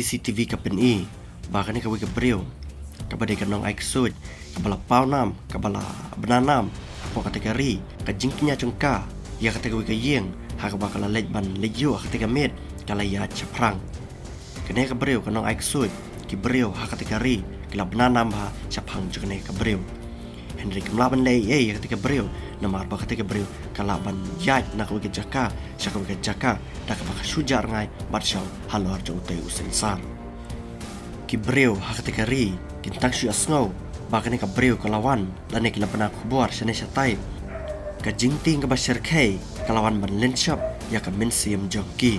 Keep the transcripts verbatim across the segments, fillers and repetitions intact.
C C T V ka pyni ba kane kawei ka briew kaba dei ka nongai ksuid kaba la paw nam, kaba la bna nam hapoh katei ka ri, ka jingkñia jong ka ïa katei kawei ka ïing ha kaba ka la leit ban leit ïuh ha katei ka miet ka la ïaid shaphrang. Kane ka briew ka nongai ksuid, ki briew ha katei ka ri ki la bna nam bha shaphang jong kane ka briew. Hynrei kim lah ban leh ei ei ïa katei ka briew namar ba katei ka briew ka lah ban ïaid na kawei ka jaka sha kawei ka jaka da kaba ka shu jah rngai bad shaw halor jong utei u synsar. Ki briew ha katei ka ri kin tang shu ïohsngew ba kane ka briew ka la wan lane ki la bna khubor shane shatai. Ka jingtieng kaba shyrkhei ka la wan ban lynshop ïa ka mynsiem jong ki.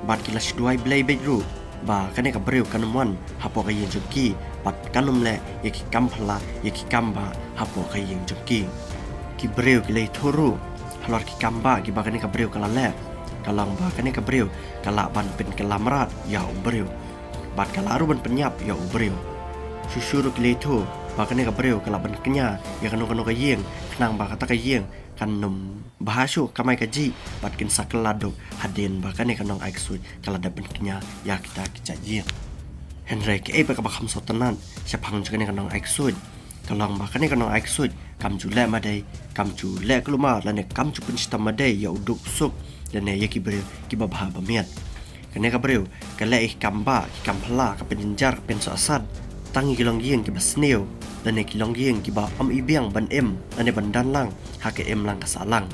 Bad ki la shu duwai Blei beit ruh ba kane ka briew kan ym wan hapoh ka ïing jong ki bad kan ym leh ïa ki kam phylla, ïa ki kam bah hapoh ka ïing jong ki. Ki briew ki la ïathuh ruh halor ki kam bah kiba kane ka briew ka la leh. Ka long ba kane ka briew ka lah ban pynkylla mrad ïa u briew bad ka lah ruh ban pynïap ïa u briew. Shuh shuh ruh ki la ïathuh ba kane ka briew ka lah ban kñia ïa kano kano ka ïing khnang ba kata ka ïing kan ym bha shuh kamai kajih bad kin sa kylla duk hadien ba kane ka nongai ksuid ka la dep ban kñia ïa kita ki jait ïing. Hynrei kaei pat kaba kham sngewtynnat shaphang jong kane ka nongai ksuid ka long ba kane ka nongai ksuid kam ju leh madei, kam ju leh kulmar lane kam ju pynshitom madei ïa u duk u suk lane ïa ki briew kiba bha ba miat. Kane ka briew ka leh ïa ki kam bah, ki kam phylla, ka pynjynjar, ka pynsuh asad tang ïa ki longïing kiba sniew lane ki longïing kiba ym ibiang ban im lane ban don lang ha ka imlang ka sahlang.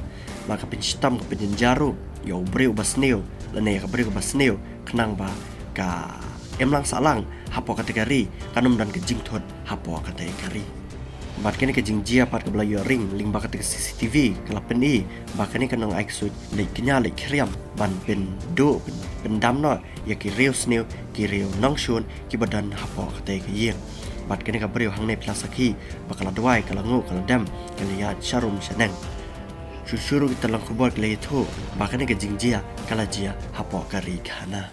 Bad ka pynshitom, ka pynjynjar ruh ïa u briew uba sniew lane ïa ka briew kaba sniew khnang ba ka imlang sahlang hapoh katei ka ri kan ym don ka jingthut hapoh katei ka ri. Bad kane ka jingjia pat kaba la ïoh ring lyngba katei ka C C T V ka la pyni ba kane ka nongai ksuid leit kñia leit khriam ban pynduh, pyn, pyndam noh ïa ki riew sniew, ki riew nongshun kiba don hapoh katei ka ïing. Bad kane ka briew hangne phi la sakhi ba ka la duwai, ka la nguh, ka la dem, ka la ïaid sharum shaneng. Shuh shuh ruh kita ki nongkhubor ki la ïathuh ba kane ka jingjia ka la jia hapoh ka ri Ghana.